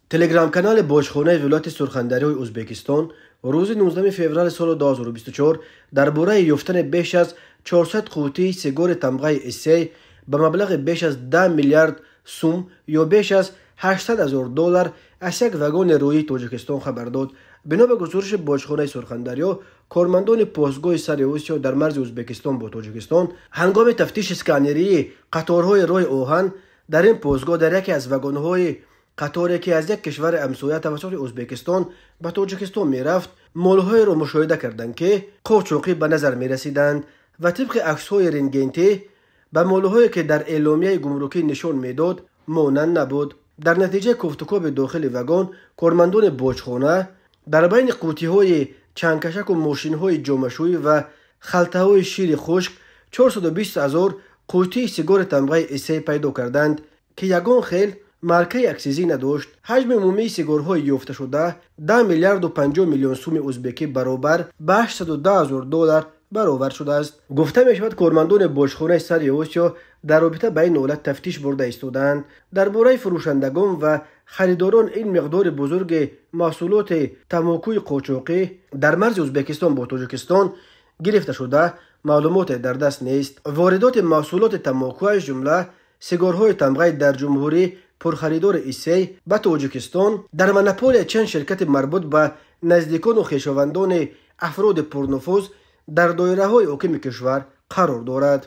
Телеграм-канали боҷхонаи вилояти Сурхандарёи Узбекистон рӯзи 19 феврали соли 2024 дар бораи ёфтани беш аз 400 қуттии сигори тамғаи Эссей ба маблағи беш аз 10 миллиард сум ё беш аз 800 ҳазор доллар аз як вагони рӯии Тоҷикистон хабар дод. Бино ба гузориши боҷхонаи Сурхандарё, кормандони постгоҳи сари Осиё дар марзи Узбекистон бо Тоҷикистон ҳангоми тафтиши сканерии қаторҳои роҳи оҳан дар ин постгоҳ дар яке аз вагонҳои қаторе, ки аз як кишвари ҳамсоя тавассути Узбекистон ба Тоҷикистон мерафт, молҳоеро мушоҳида карданд, ки қочоқӣ ба назар мерасиданд ва тибқи аксҳои рентгентӣ ба молҳое, ки дар эъломияи гумрукӣ нишон медод, монанд набуд. Дар натиҷаи кофтукоби дохили вагон кормандони боҷхона дар байни қуттиҳои чангкашаку мошинҳои ҷомашӯӣ ва халтаҳои шири хушк 420 ҳазор қуттии сигори тамғаи Эссей пайдо карданд, ки ягон хел маркаи аксизӣ надошт. Ҳаҷми умумии сигорҳои ёфташуда 10 миллиарду 50 миллион суми узбекӣ баробар ба 810 ҳазор доллар баровард шудааст. Гуфта мешавад, кормандони боҷхонаи сари Осиё дар робита ба ин ҳолат тафтиш бурда истодаанд. Дар бораи фурӯшандагон ва харидорон ин миқдори бузурги маҳсулоти тамокуи қочоқӣ дар марзи Узбекистон бо Тоҷикистон гирифташуда маълумоте дар даст нест. Воридоти маҳсулоти тамоку, аз ҷумла сигорҳои тамғаи дар ҷумҳурӣ пурхаридори Иссей, ба Тоҷикистон дар монополия чанд ширкати марбут ба наздикону хешовандони афроди пурнуфуз дар доираҳои ҳокими кишвар қарор дорад.